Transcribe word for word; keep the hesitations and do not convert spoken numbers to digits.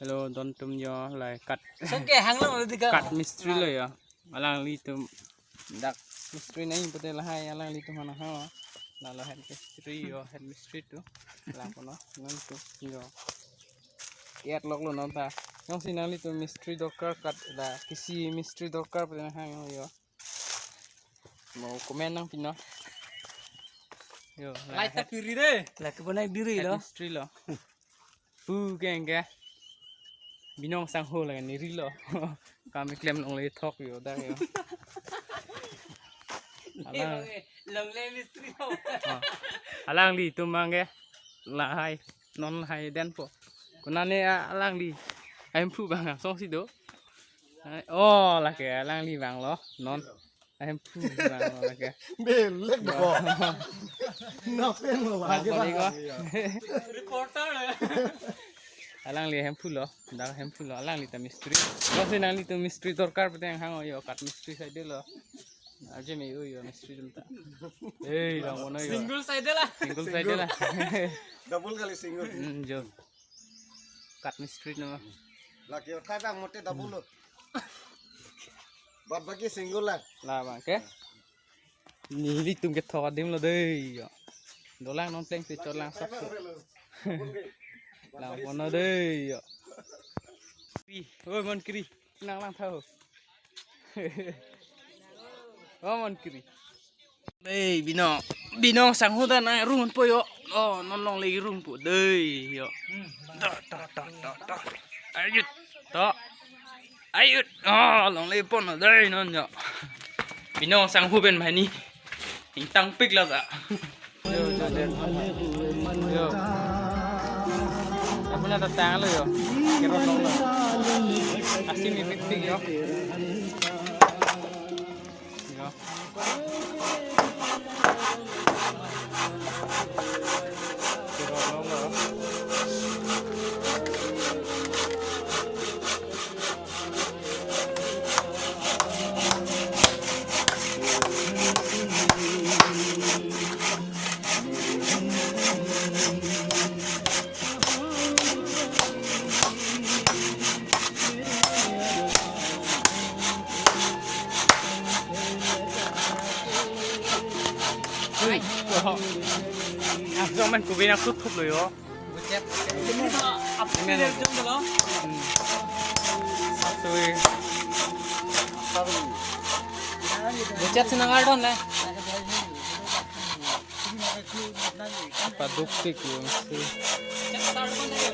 Hello, don atum yo, lahai kat, Sungke hanglo lo dika. Kat mistri lo yo. Alanglitum dak mistri nangji pute lahai alanglitum aphan hang lo. Lalo head mistri yo, head mistri atum. Langponnon, non atum yo. Iyat lok lo non ta. Jongsi nanglitum mistri dorkar kat la kisi mistri dorkar pute nanghang yo. Mo comment nangpinon. Yo, lahai ta piri de. Lahai ke bonai diri lo. Head mistri lo. Pu keng ke. Binong sangho lahai neli lo. Kam keklem longle thok yo dak yo. Alang. Longle mistri ho. Oh. Alanglitum abang ke. Lahai. Non lahai denpo. Konane a-, alangli. Ahemphu abang songsi do. Ai, oh, lake alangli vanglo. Non. Ahemphu vanglo lake. Belek do. Na pen lo lake. Bang ko. Reporter. Alangli ahemphu lo. Dak ahemphu lo. Alangli ta mistri. Jongsi nanglitum mistri dorkar pute hang yo kat mistri side lo. Aje me yo mistri atum ta. Ei, langponnon yo. Single side la. Single side la. Double kali single. Hmm, jo. Kat mistri no. Lake uthai bang mote double lo. Bad baki single la. Labang ke. Nelitum kethok adim lo dei yo. Dolang non plengsi chotlang sap. Langponnon dei yo. Kri, oi mon kri. Nanglang tha ho. Oh mon kri. Ei, binong. Binong sangho ta nangrumpo yo. Oh, non longle rumpo dei yo. To, to, to, to, to. Ayut. To. Ayut. Oh, longle ponlo dei non yo. Binong sangho pen mani. Ingtangpik la ta. Yo, yo, yo. Yo. Apuna ta tanglo yo. Kerot longlo. Asim ipikpik yo. Yo. Kerot longlo. Ai. Ajo men kubi na kuthup lo yo. Bucet. Ini apa sih dari jam dulu? Hmm. Satu. Bucet senang ardon lah. Paduk tik yo mesti. Bucet satu kan tadi.